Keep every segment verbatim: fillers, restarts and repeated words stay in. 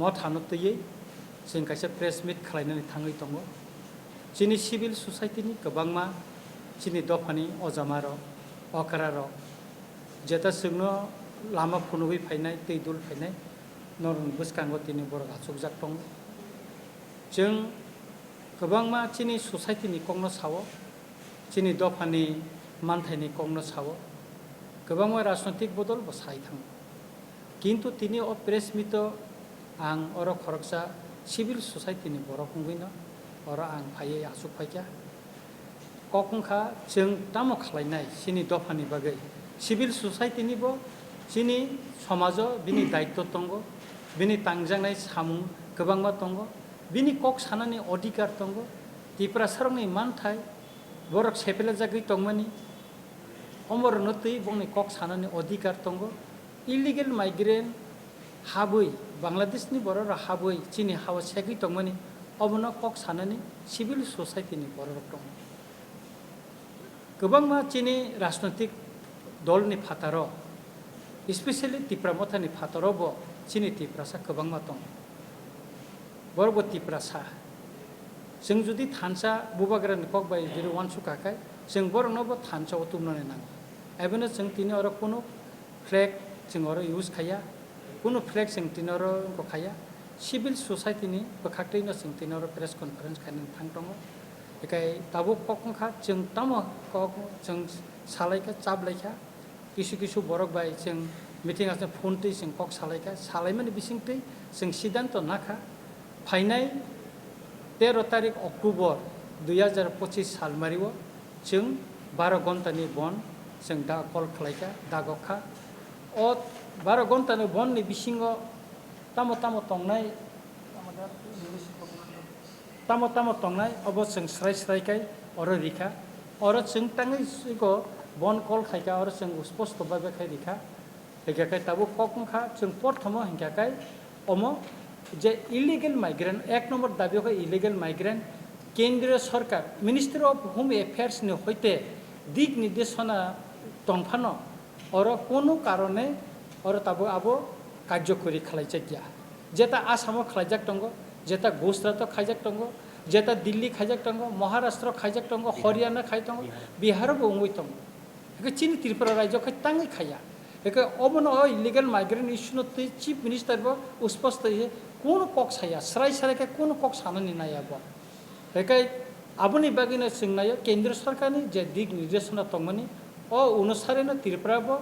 Mothano twiwi chwng kaisa press meet khlainani thangwi tongo. Chini civil society ni kwbangma, chini dophani ojamarok, okrarok, jeta chwngno lama phunugwi phainai, twi dul phainai, norokni bwskango tini borok achukjak tongo. Chwng kwbangma chini society ni kokno sao, chini dophani manthaini kokno sao, kwbangma rajnotik bodol bo sai thango. Kintu tini o press meet o ang oro khoroksa civil society ni borok wngwino oro ang phaiwi achuk phaikha. Kok wngkha chwng tamo khlainai chini dophani bagwi. Civil society ni bo chini somajo bini daitto tongo, bini tangjaknai samung kwbangma tongo, bini kok sanani odhikar tongo, Tiprasarokni manthai borok sepelajagwi tongmani, omorokno twi bongni kok sanani odhikar tongo. Illegal migrant habwi, Bangladeshni bororok habwi chini hao segwi tongmani, obono kok sanani civil society ni bororok tongo. Kwbangma chini rajnotik dolni phataro, especially Tipra Mothani phataro bo chini Tiprasa kwbangma tongo. Borok bo Tiprasa. Chwng jodi thansa Bubagrani kok bai jodi uansukha khai, chwng borokno bo thansa o tubunani nango. Abono chwng tini oro kunu flag chwng oro use khaiya, kunu flag chwng tini oro wngkha khaiya. Civil society ni bwkhaktwi no chwng tini oro press conference khainani thang tongo. Hikai tabuk kok wngkha, chwng tamo kok chwng salaikha, chaplaikha, kisu kisu borok bai chwng meeting aswk phone twi chwng kok salaikha, salaimani bisingtwi chwng siddhanto nakha. Phainai tero tarik October dui hajar pochis salmario chwng baro gontani bon chwng da call khlaikha, dagokha. O baro gontani bonni bisingo tamo tamo tongnai, tamo tamo tongnai obo chwng srai srai khai oro rikha. Oro chwng tangwi siko bon call khaikha, oro chwng sposto bai bai khai rikha. Hinkha khe tabuk kok wngkha, chwng porthomo hinkha khe omo je illegal migrant, ek number dabi khe illegal migrant, kendriyo sorkar, Ministry of Home Affairs ni hoite dik nirdeshona tongphano oro kunu karone oro tabuk abo karjokori khlaijak ya. Jeta Assam o khlaijak tongo, jeta Gujarat o khaijak tongo, jeta Delhi khaijak tongo, Maharashtra khaijak tongo, Haryana khai tongo, Bihar o bo wngwi tongo. Hwnkhe chini Tripura rajyo khe tangwi khaiya. Hwnkhe obono o illegal migrant issue no twi Chief Minister bo usposto ye kunu kok saya, srai srai khe kunu kok sanani naiya bo. Hwnkhe aboni bagwino chwng naio kendro sorkarni je dik nirdeshona tongmani, o onusareno Tripura bo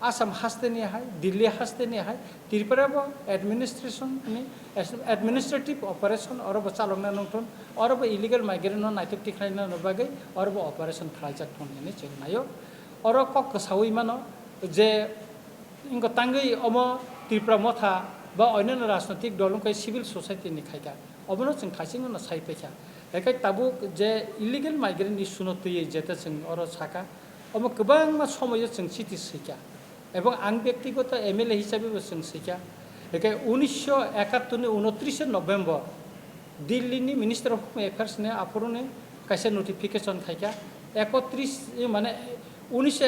Assam hasteni hai, Delhi hasteni hai, Tripura bo administration ni administrative operation oro bo chalokna nungthun, oro bo illegal migrant no naithok tikhlaina bagwi oro bo operation khlaijak thun hinwi chwng naio. Oro kok kwsaui mano je wngkha tangwi omo Tripura Motha ba onyono rajnotik dol wngkha civil society ni khaikha, obono chwng thaichingno sai paikha. Haikhai tabuk je illegal migrant issue no twiwi jeta chwng oro sakha, omo kwbangma somoyo chwng chiti swikha. Ebong ang byaktigoto M L A hisabe bo chwng swikha. Haikhai unisho ekattor ni unotrishe November Delhi ni Minister of Home Affairs ni aphuru ni kaisa notification khaikha. Ekotris, mane, unisho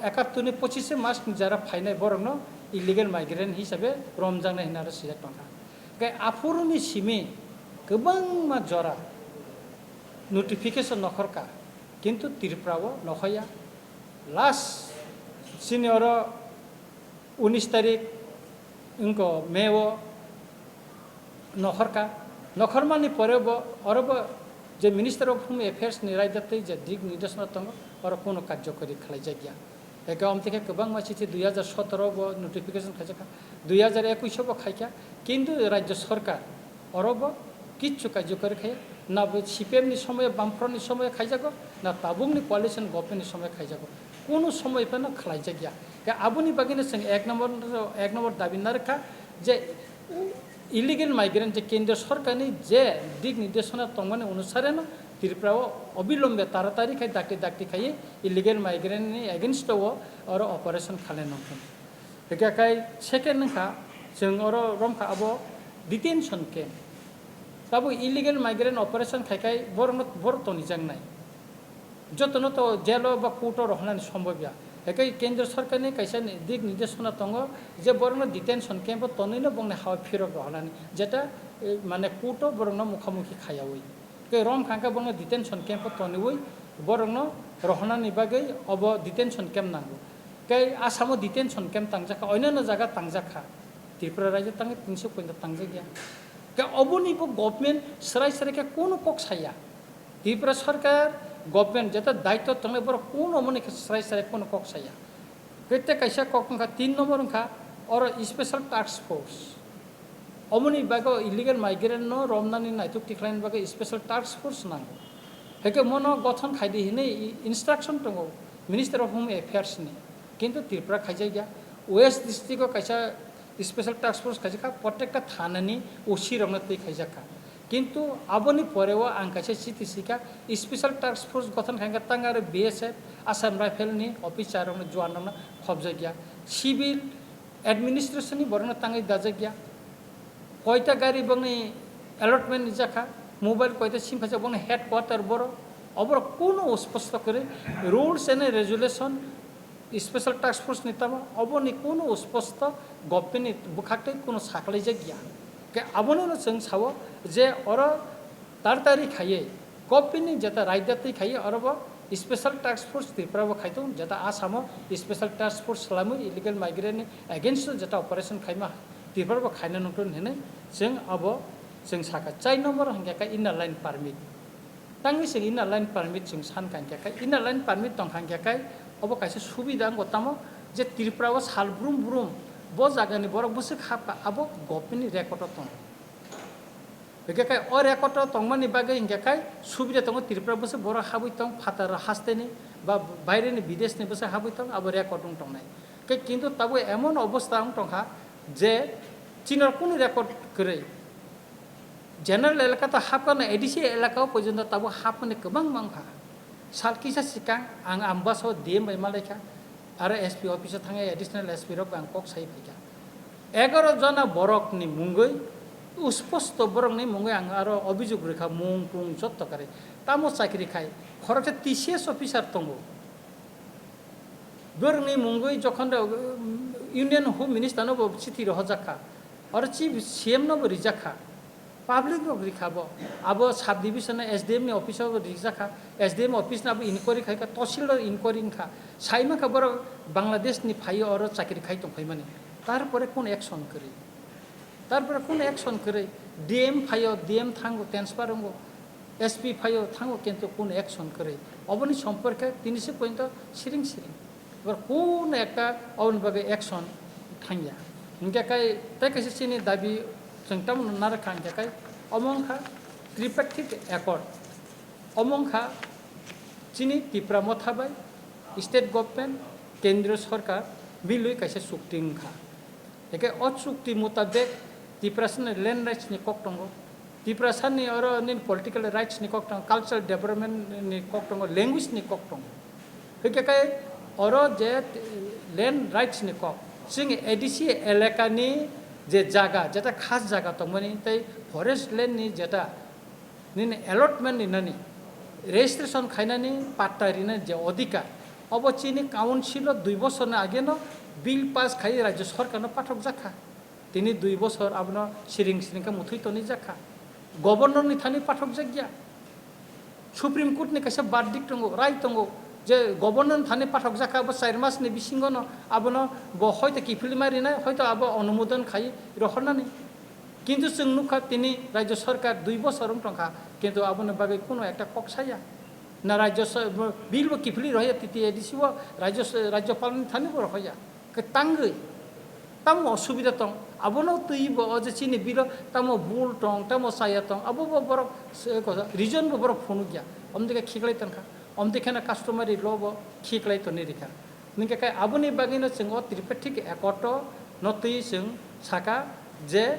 ekattor ni pochishe March ni jara phainai borokno illegal migrant hisabe romjaknai hinwi aro swijak tongkha. Haikhai aphuru ni simi kwbangma jora notification nokhorkha, kintu Tripura o nokhorya. Last chini oro unis tarik wngkha May o nokhorkha. Nokhormani pore bo oro bo je Minister of Home Affairs ni raida twi je dik nirdeshona tongo, oro kunu karjokori khlaijakya. Eke omtike kwbangma chithi dui hajar sotoro bo notification khaijakha, dui hajar ekush o bo khaikha, kintu rajyo sorkar oro bo kichu karjokori khaiya. Na bo C P M ni somoyo, Bamfront ni somoyo khaijago, na tabukni coalition government ni somoyo khaijago, kunu somoy phano khlaijakya. Ke aboni bagwino chwng ek number, ek number dabi narwkha je illegal migrant je kendriyo sorkarni je dik nirdeshona tongmani onusareno Tripura o obilombe taratari khai dakti dakti khai illegal migrant ni against o oro operation khalai nongkha. Hwnkhe khai second wngkha, chwng oro romkha abo detention camp. Tabuk illegal migrant operation khai khai borokno borok tonijaknai. Jotono to jail o ba court o rohornani sombobya. Hake Kendra Sarkarni kaisa ni-, dik nirdeshona tongo je borokno detention camp o tonwino bongni ha-o phirok rohornani, jeta, eh, mane court o borokno mukhamukhi khaiyaui. Ke rom khangkha borokno detention camp o tonwi borokno rohornani bagwi obo detention camp nango. Ke Assam o detention camp tangjakha, oinano jaga tangjakha. Tripura rajyo tangwi tinso pointa tangjakya. Ke oboni bo government srai srai khe kono kok saya. Tripura sarkar government jeta daityo tongnai borok kono omoni khe srai srai kono kok saya. Kete kaisa kok wngkha tin number wngkha oro special task force. Omoni bagwi illegal migrant no romnani naituk tikhlaini bagwi special task force nango. Hake mono gothon khaidi hinwi instruction tongo Minister of Home Affairs ni. Kintu Tripura khaijakya. West district o kaisa special task force khaijakha, protekta thanani O C rokno twi khaijakha. Kintu aboni poreo ang kaisa chiti sikha, special task force gothon khaikha tang aro B S F, Assam Rifle ni officer rokno, juan rokno khobjakya. Civil administration ni borokno tangwi dajakya. Koita gari bongni allotment ni jakha, mobile koita sim khaijak bongni headquarter boro, oborok kuno usposto kwrwi rules and regulation special task force ni tamo oboni kuno usposto government ni bwkhak tei kuno saklaijakya. Ke abono no chwng sao je oro tartari khaiwi government ni jeta raida twi khaiwi oro bo special task force Tripura bo khaitung, jeta Assam o special task force swlamwi illegal migrant ni against o jeta operation khaima Tripura bo khaina nungtun hinwi chwng abo chwng sakha. Chai number hwnkhe kha inner line permit. Tangwi chwng inner line permit chwng san kha hwnkhe kha inner line permit tong kha hwnkhe kha obo kaisa subida wngkha tamo je Tripura o sal brum brum bo jagani borok bwswk hapkha abo government ni record o tongo. Hingke kai o record o tongmani bagwi hingke kai subida tongo Tripura bwswk borok habwi tong phatar hasteni ba baireni bideshni bwswk habwi tong abo record wng tongnai. Ke kintu tabuk emon obostha wng tongkha je chini rok kunu record kwrwi. General elaka to hapkha no A D C elaka o porjonto tabuk hapmani kwbangma wngkha. Sal kisa swkang ang Ambasa o D M bai malaikha, aro S P office o thangwi additional S P rok bai ang kok sai phaikha. Egaroh jona borokni mungwi, usposto borokni mungwi ang aro obijok rwkha, mung pung jotto kwrwi. Tamo chakri khai, khoroksa T C S officer tongo. Borokni mungwi jokhon rok, um, Union Home Minister no bo chithi rohorjak kha, oro Chief C M no bo rijak kha, public rok rikha bo, abo sub division no S D M ni office o bo rijak kha, S D M office no abo inquiry khai kha, Tahsildar inquiry wng kha, sai mankha borok Bangladesh ni phaiwi oro chakri khai tong phaimani, tarpore kun action kwrwi? Tarpore kun action kwrwi? D M phaio, D M thango, transfer wngo, S P phaio, thango, kintu kun action kwrwi? Oboni somporke tini se pointo siring siring. Ebar kun ekta oboni bagwi action thangya. Hingke kai tei kaisa chini dabi chwng tamo narwkha hingke kai omo wngkha tripartite accord. Omo wngkha chini Tipra Motha bai state government, kendriyo sorkar milwi kaisa chukti wngkha. Hingke o chukti mutabek Tiprasani land rights ni kok tongo, Tiprasani oro nini political rights ni kok tongo, cultural development ni kok tongo, language ni kok tongo. Hingke kai oro je land rights ni kok, chini A D C elaka ni je jaga, jeta khas jaga tongmani tei forest land ni jeta nini allotment rinani, registration khainani, patta rinani je odhikar, obo chini council o dui bosorni ageno bill pass khai rajyo sorkarno pathokjak kha. Tini dui bosor abono siring siring khe muthwi tonwi jak kha. Governor ni thani pathokjak ya. Supreme Court ni kaisa verdict tongo, rai tongo je governor ni thani pathokjak kha, abo char mas ni bisingo no abono bo hoito kiphilma rinai, hoito abo onumodon khai rohornani. Kintu chwng nukha tini rajyo sarkar dui bosor wng tongkha, kintu aboni bagwi kuno ekta kok saya. Na rajyo sa-, bo, bill bo kiphilwi rohya T T A D C o, rajyo sa-, rajyopal ni thani bo rohya. Kwtangwi tamo osubida tong, abono twi bo o je chini bill o tamo bul tong, tamo saya tong, abo bo borok se-, ko-, reason bo borok phunukya. Omdike khiklai tongkha, omdike na customary law bo khiklai toni rikha. Hingke kai aboni bagwino chwng o tripartite accord o no twi chwng saka je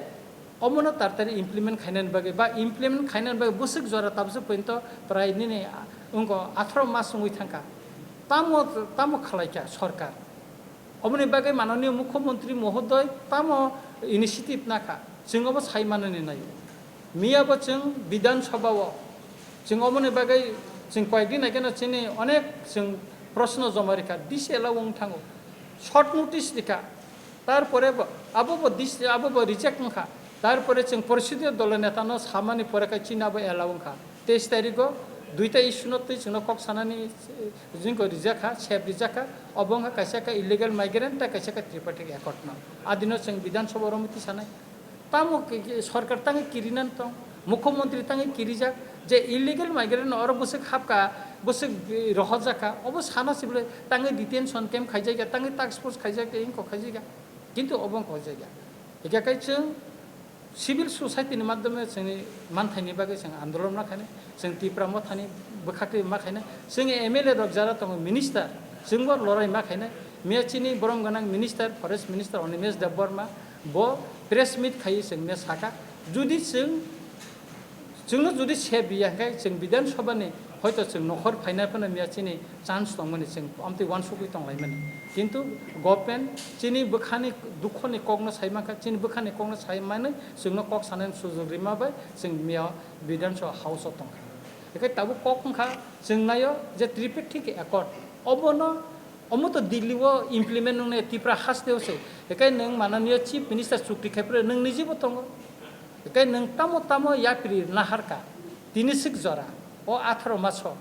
omono tartari implement khainani bagwi ba implement khainani bagwi bwswk jora tabuk porjonto prai nini wngkha atharo mas wngwi thangkha. Tamo, tamo khlaikha sorkar? Oboni bagwi mananiyo mukhyamantri mohodoy tamo initiative nakha? Chwng obo sai manani naio. Miya bo chwng Bidhan Sabha o chwng oboni bagwi chwng koyekdin ageno chini onek chwng Proshno joma rikha, disallow wng thango, short notice rikha, tarpore bo, abo bo dis-, abo bo reject wngkha, tarpore chwng porisidiyo dolo netano samani pore khe chini abo allow wngkha. Teis tarigo duita issue no twi chwngno kok sanani, eh, jingko rijak kha, sep rijak kha, obo wngkha kaisa khe illegal migrant tei kaisa khe tripartite accord no. Adino chwng Bidhan Sabha oro muti sanai. Tamo ki-, ki-, sorkar tangwi kirinan tong, mukhyamantri tangwi kirijak, je illegal migrant oro bwswk hapka, bwswk, eh, rohorjak kha, obo sana sibole tangwi detention camp khaijakya, tangwi task force khaijakya, ingkho khaijakya, kintu obo wngkha o jaga. Hikha khe chwng civil society ni madhyome chwngni manthaini bagwi chwng andolon ma khainai, chwng Tipra Mothani bwkhaktwi ma khainai, chwng M L A rok jara tongo minister, chwngbo lorai ma khainai, miya chini borom gwnang minister, forest minister Animesh Debbarma, bo press meet khaiwi chwngno sakha, jodi chwng, chwngno jodi se biya hwnkhe chwng Bidhan Sabha ni hoito chwng nokhor phaina phano miya chini chance tongmani chwng amtwi uansukwi tonglaimani. Kintu government chini bwkhani dukhoni kokno sai mankha, chini bwkhani kokno sai manwi chwngno kok sanani sujok rima bai chwng miya Bidhan Sabha house o tongkha. Hwnkhe tabuk kok wngkha chwng naio je tripartite accord obono Omo to Delhi o implement wngnai, Tripura haste o se. Ekai nwng mananiyo Chief Minister chukti khai phuru nwng niji bo tongo. Ekai nwng tamo tamo yapri naharka, tini sik jora, o atharo maso,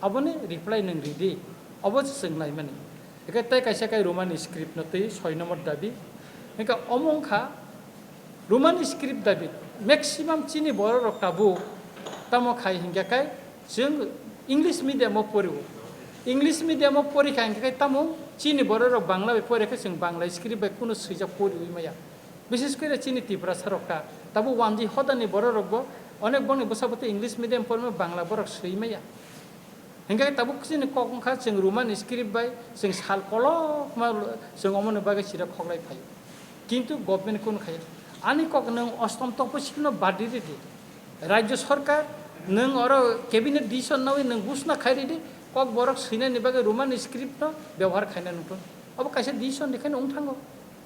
aboni reply nwng ridi, obo se chwng naimani. Ekai tei kaisa kai Roman script no twi soi number dabi. Ekai omo wngkha, Roman script dabi, maximum chini borok rok tabuk tamo khai hinkhe kai chwng English medium o porio. English medium o pori khai hinkhe kai tamo chini borok rok Bangla bai pori khe chwng Bangla script bai kunu swijak poriwi maya. Bises kore chini Tiprasa rok ta tabuk wanji hodani borok rok bo onek bongni bwsa bwtwi English medium porima Bangla borok swi maya. Hinkhe tabuk chini kok wngkha chwng Roman script bai chwng sal kolokma chwng omoni bagwi chira khoklai phaio. Kintu government kunu khaiya. Ani kok nwng ostom toposilno badi ridi. Rajya sarkar nwng oro cabinet decision nawi nwng ghosna khai ridi, kok borok swinani bagwi Roman script no byabohar khaina nukthung. Obo kaisa decision ni khaino wng thango.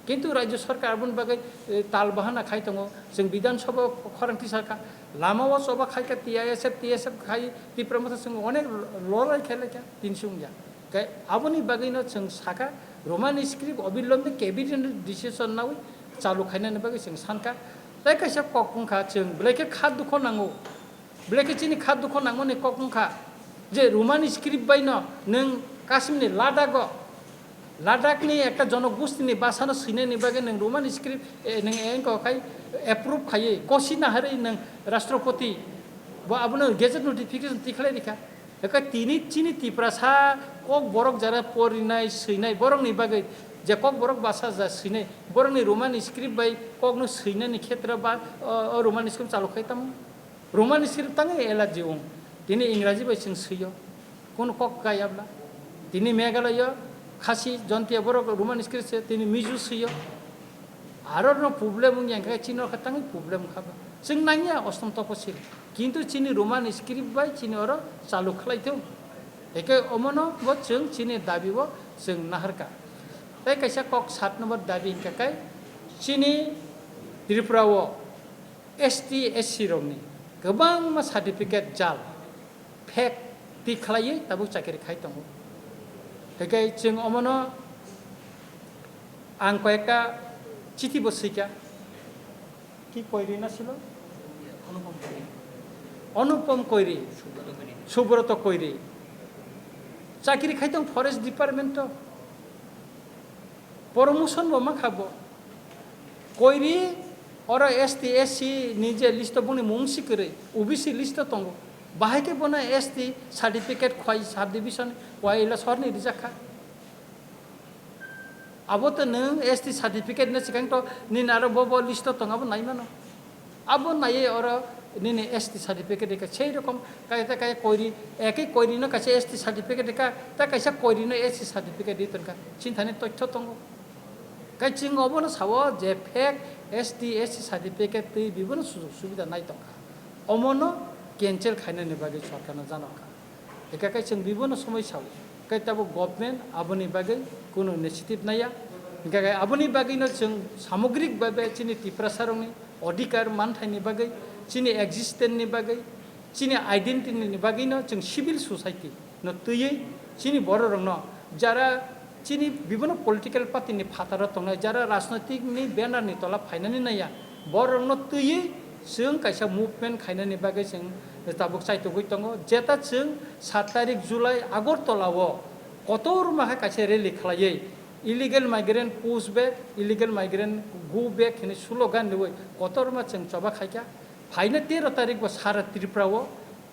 Kintu Rajya Sarkar aboni bagwi, eh, tal bahana khai tongo. Chwng Bidhan Sabha o khorang tisarkha, lama o choba khaikha, T I S F, T S F khai, Tipra Motha chwng onek lorai khe laikha, tin sung ya. Khe aboni bagwino chwng sakha, Roman script obilomni cabinet decision nawi chalu khainani bagwi chwng sankha. Tei kaisa kok wngkha, chwng belai khe kha dukho nango. Belai khe chini kha dukho nangmani kok wngkha je Roman script bai no nwng Kashmir ni Ladakh o, Ladakh ni ekta jonogostini basa no swinani bagwi nwng Roman script, eh, nwng engko khai approve khaiwi kosi naharwi nwng Rashtrapati bo abono gazette notification tikhlai rikha. Eka tini chini Tiprasa kok borok jara porinai swinai borokni bagwi je kok borok basa ja swinai borokni Roman script bai kokno swinani khetra ba o, o Roman script chalu khai tamo. Roman script tangwi allergy wng. Tini Ingraji bai chwng swiyo. Kunu kok kaya bla. Tini Meghalaya, Khasi, Jontia borok Roman script se, tini Mizo swiyo. Aro no problem wng yang khe chini oro khe tangwi problem kha ba. Chwng nangya ostom toposil. Kintu chini Roman script bai chini oro chalu khlai thung. Eke omono bo chwng chini dabi bo chwng naharka. Tei kaisa kok sat number dabi hingka kai chini Tripura o S T, S C rokni kwbangma certificate jal, fake twi khlaiwi tabuk chakiri khai tongo. Hinkhe chwng omono ang koyekta chithi bo swikha. Ki Koiri na silo? Anupam Koiri. Subroto Koiri. Chakiri khai tong forest department o. Promotion bo mankha bo. Koiri oro S T, S C ni je list o boni mung si kwrwi, O B C list o tongo. Bahai khe bono S T certificate khwai subdivision wildlife sorni rijak kha. Abo to nwng S T certificate no swkang to nini aro bo bo list o tong abo nai mano. Abo naiwi oro nini S T certificate rikha. Sei rokom kaisa kaya Koiri, ekhi Koiri no kaisa S T certificate rikha, ta kaisa Koiri no S T certificate ri tongkha. Chini thani tothyo tongo. Kai chwng obono sao je fake S T, S C certificate twi bibono sujog subida nai tongkha. Omono cancel khainani bagwi sorkarno janokha. Hingkha khe chwng bibono somoi sao. Kai tabuk government aboni bagwi kunu initiative naiya. Hingkha khe aboni bagwino chwng samogrik bhabe chini Tiprasarokni odhikar manthaini bagwi, chini existence ni bagwi, chini identity ni bagwino chwng civil society no twiwi Chini bororokno jara chini bibhinno political party ni phataro tongnai, jara rajnoitik ni banner ni tola phainani naiya, bororokno twiwi chwng kaisa movement khainani bagwi chwng tabuk chaitugwi tongo. Jeta chwng saat tarik July Agartala o kotorma khe kaisa rally khlaiwi illegal migrant push back, illegal migrant go back hwnwi slogan riwi kotorma chwng choba khaikha. Phaina tero tarik bo sara Tripura o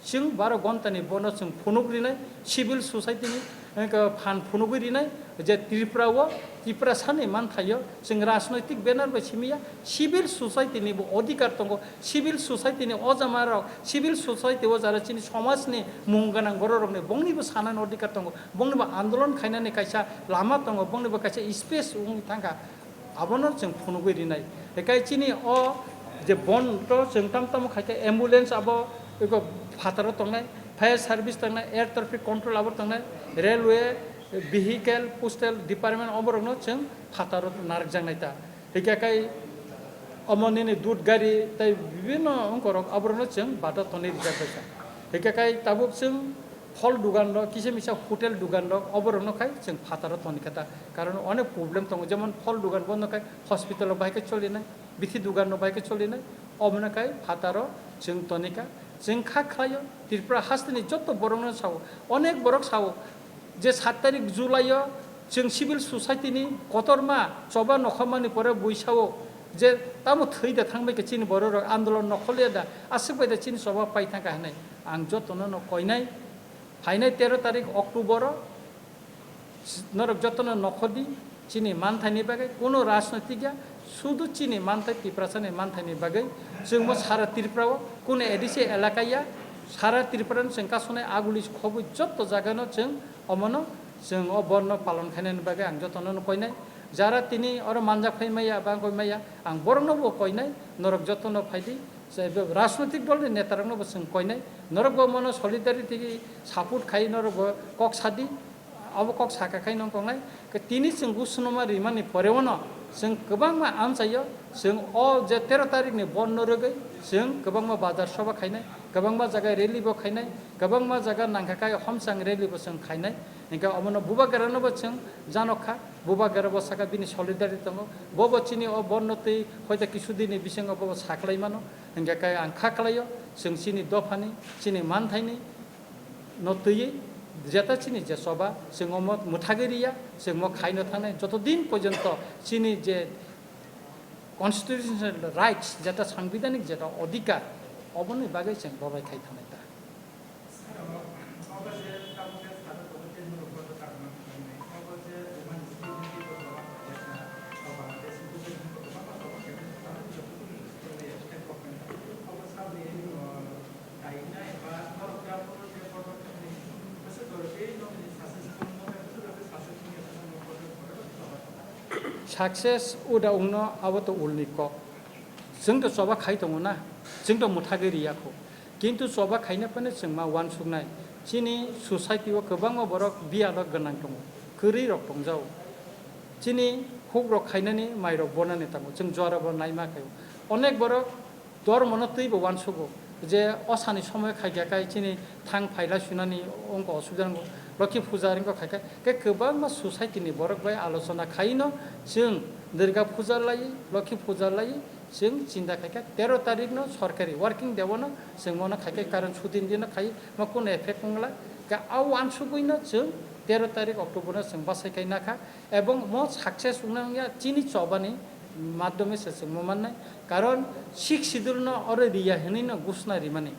chwng baro ghonta ni bono chwng phunuk rinai civil society ni, eh, phan phunugwi rinai je Tripura o Tiprasa ni manthaio chwng rajnoitik banner bai simiya civil society ni bo odhikar tongo, civil society ni o jama rok, civil society o jara chini somaj ni mung gwnang borok rok ni bongni bo sanani odhikar tongo, bongni bo andolon khainani kaisa lama tongo, bongni bo kaisa space wngwi thangkha. Abono chwng phunugwi rinai. Ekai chini o je bon to chwng tam tamo khaikhe ambulance abo eko phataro tongnai, fire service tongnai, air traffic control abo tongnai, railway, vehicle, postal department oborokno chwng phataro narwkjaknai ta. Hikhe kai omo nini dud gari tei bibinno ongkorok oborokno chwng bada tonwi rijak bai kha. Hikhe kai tabuk chwng phol dugan rok, kisa misa hotel dugan rok, oborokno khai chwng phataro toni kha ta. Karon onek problem tongo, jemon phol dugan bondo khai hospital rok bai khe cholinai, bithi dugan rok bai khe cholinai, omono khai phataro chwng toni kha. Chwng kha khlaio, Tripura hasteni joto borokno sao, onek borok sao, je saat tarik July o chwng civil society ni kotorma choba nokha mani pore buisao je tamo thwi da thang bai khe chini borok rok andolon nokhol ya da, aswk bai da chini choba pai thang kha hinwi ang jotono no koinai. Phainai tero tarik October o norok jotono nokhordi chini manthaini bagwi, kuno rajnoitik ya, sudu chini manthai Tiprasani manthaini bagwi. Chwngbo sara Tripura o kuno A D C elaka ya, sara Tripura no chwng kasonai aguli khobwi joto jagano chwng omono chwng o borno palon khainani bagwi ang jotono no koinai. Jara tini oro manjak phai maya ba wngkoi maya, ang borokno bo koinai, norok jotono phaidi. Rajnoitik dol ni neta rokno bo chwng koinai, norok bo mono solidarity support khai norok bo kok sadi, abo kok saka khai nong tongnai. Ke tini chwng gusnoma rimani poreo no chwng kwbangma amchaio, chwng o je tero tarik ni bon no rwgwi chwng kwbangma bazar soba khainai, kwbangma jaga rally bo khainai, kwbangma jaga nangkha khai homchang rally bo chwng khainai. Hingke omono bubagra no bo chwng janok kha, bubagra bo saka bini solidarity tongo, bo bo chini o bon no twi hoita kisu dini bisingo bo bo saklai mano. Hingke kai ang kha khlaio, chwng chini dophani, chini manthaini no twiwi jeta chini je choba, chwng omo mwthagwi riya, chwng mo khaino thangnai, joto din porjonto chini je constitutional rights, jeta sangbidhanik jeta odhikar, oboni bagwi chwng bobai khai thangnai ta. Success uda ungno abo to ulni kok. Chwng to choba khai tongo na, chwng to mwthagwi riya kho. Kintu choba khaina phano chwng ma uansuknai. Chini society o kwbangma borok biyalo gwnang tongo, kwrwi rok tongjao. Chini huk rok khainani, mai rok bonani tongo, chwng jora bo naima khaio. Onek borok dormo no twi bo uansugo je osani somoy khaikha khai chini thang phaila sunani wngkha osubida wngkha, Lokhi puja wngkha khaikha. Khe kwbangma society ni borok bai alochona khaino chwng Durga puja lai, Lokhi puja lai, chwng chinta khaikha tero tarik no sorkari working day o no chwng mono khaikha, karon chuti ni dino khai ma kuno effect wngla. Khe a uansugwi no chwng tero tarik October no chwng bachai khai nakha. Ebong mo success wngna wngya chini chobani madhyome se chwngmo mannai, karon sixth schedule no oro riya hinwi no ghosna rimani.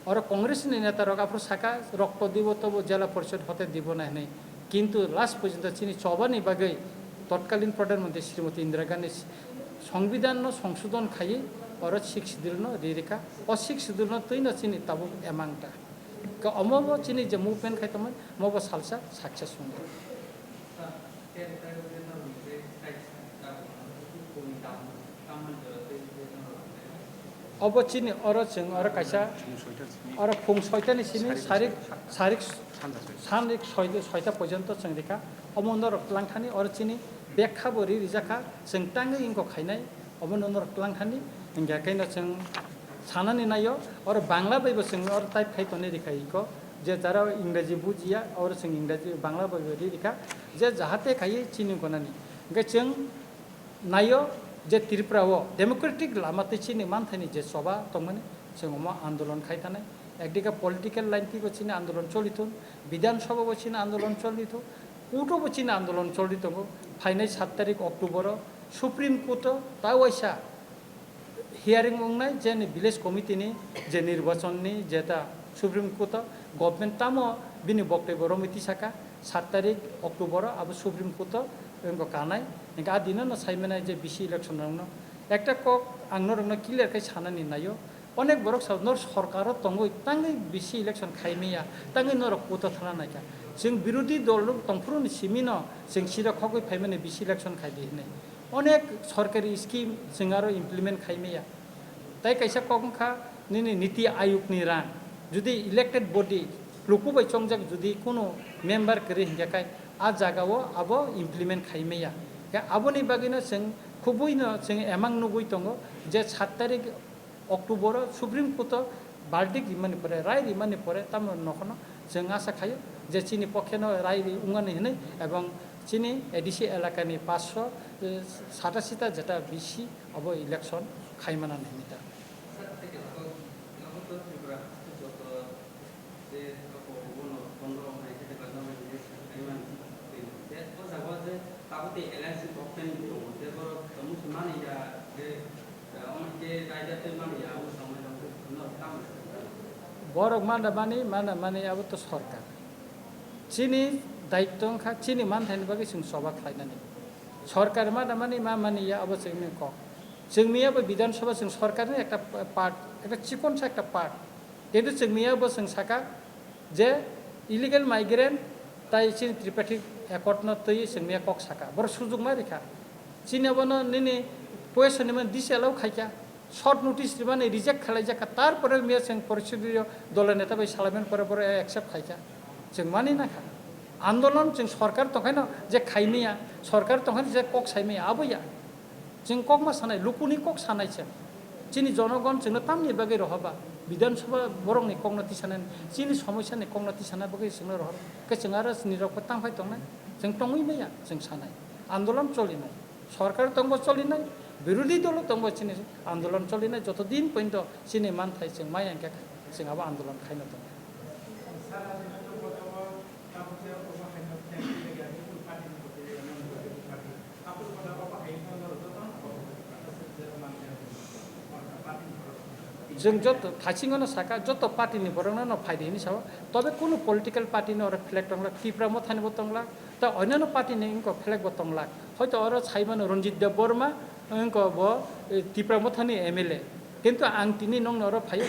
Oro Congress ni neta rok aphuru saka rokto dibo tobo jela porishod hote dibo na hinwi, kintu last porjonto chini chobani bagwi totkalin Pradhan Mantri Srimati Indira Gandhi Songbidan no songsodon khaiwi oro sixth schedule no ririkha. O sixth schedule no twi no chini tabuk emang ta. Ka omo bo chini je movement khai tongmani, mo bo salsa success wngkha. Obo chini oro chwng oro kaisa oro phung soita ni simi sarik sarik sanrik soita porjonto chwng rikha. Omo norok twlang thani oro chini bekha bo ri rijakha, chwng tangwi wngkha khainai. Obono norok twlang thani, hingkhe kaino chwng sanani naio, oro Bangla bai bo chwng oro type khai tonwi rikha iko, Je jara Ingraji bujiya, oro chwng Ingraji, Bangla bai bai rikha, je jahate khaiwi chini gonani. Hwnkhe chwng naio je Tripura o democratic lama tei chini manthaini je choba tongmani, chwng omo andolon khai tanai. Ekdike political line twibo chini andolon choli thun, Bidhan Sabha bo chini andolon choli thun, court o bo chini andolon choli tongo. Phainai sat tarik October o Supreme Court o ta waisa hearing wngnai, je ni village committee ni je nirbachon ni jeta Supreme Court o government tamo bini boktoi bo romwi tisaka sat tarik October o abo Supreme Court o wngkha kanai. Hwnkhe a dino no sai mwnai je B C election rok no ekta kok ang norok no clear khai sanani naio. Onek borok sao nor sorkar o tongwi tangwi B C election khai maya, tangwi norok court o thana naikha. Chwng birodhi dol rok tongphuru ni simi no chwng sida khogwi phaimani B C election khai di hinwi. Onek sorkari scheme chwng aro implement khai maya. Tai kaisa kok wngkha nini Niti Ayog ni rang. Jodi elected body luku bai chongjak jodi kunu member kwrwi hinkhe kai a jaga o abo implement khai maya. Khe aboni bagwi no chwng khubui no chwng emang nugwi tongo je sat tarik October o Supreme Court o verdict rimani pore, rai rimani pore tamo nokhorno chwng asa khaio je chini pokhe no rai ri wngmani hinwi ebong chini A D C elakani paanch sho satashi ta jeta B C obo election khai manani hinwi ta. Borok mana mani, mana mani abo to sorkar. Chini daitto wngkha chini manthaini bagwi chwng choba khlainani. Sorkar mana mani, ma mani ya abo chwngni kok. Chwngni abo Bidhan Sabha chwng sorkarni ekta part, ekta chikonsa ekta part. Kintu chwngni abo chwng saka je illegal migrant tai chini Tripartite Accord no twi chwngni kok saka. Borok sujukma rikha. Chini abono nini poisa ni man disallow khaikha. Short notice rimani reject khalaijakha. Tarpore miya chwng porishodi dolo neta bai salaiman pore pore accept khaikha. Chwng mani nakha. Andolon chwng sorkar tongkhaino je khaimaya, sorkar tongkhaino je kok saimaya, abo ya. Chwng kokma sanai, lukuni kok sanai chwng. Chini jonogon chwngno tamni bagwi rohoba? Bidhan Sabha borokni kokno tisanani, chini somosyani kokno tisana bagwi chwngno rohoba. Khe chwng aro nirokbo tangphai tongnai, chwng tongwi maya, chwng sanai. Andolon cholinai. Sorkar tongbo cholinai, birodhi dolo tongbo chini andolon cholinai, joto din pointo chini manthai chwng maya hwnkhe chwng abo andolon khaino tongo. Chwng joto thaisingono saka, joto party ni borokno no phaidi hinwi sao, tobe kunu political party ni oro flag tonglak, Tipra Mothani bo tonglak, ta onyono party ni wngkha flag bo tonglak. Hoito oro saimano Ranjit Debbarma wngkha bo, eh, Tipra Mothani M L A. Kintu ang tini nongno oro phaio,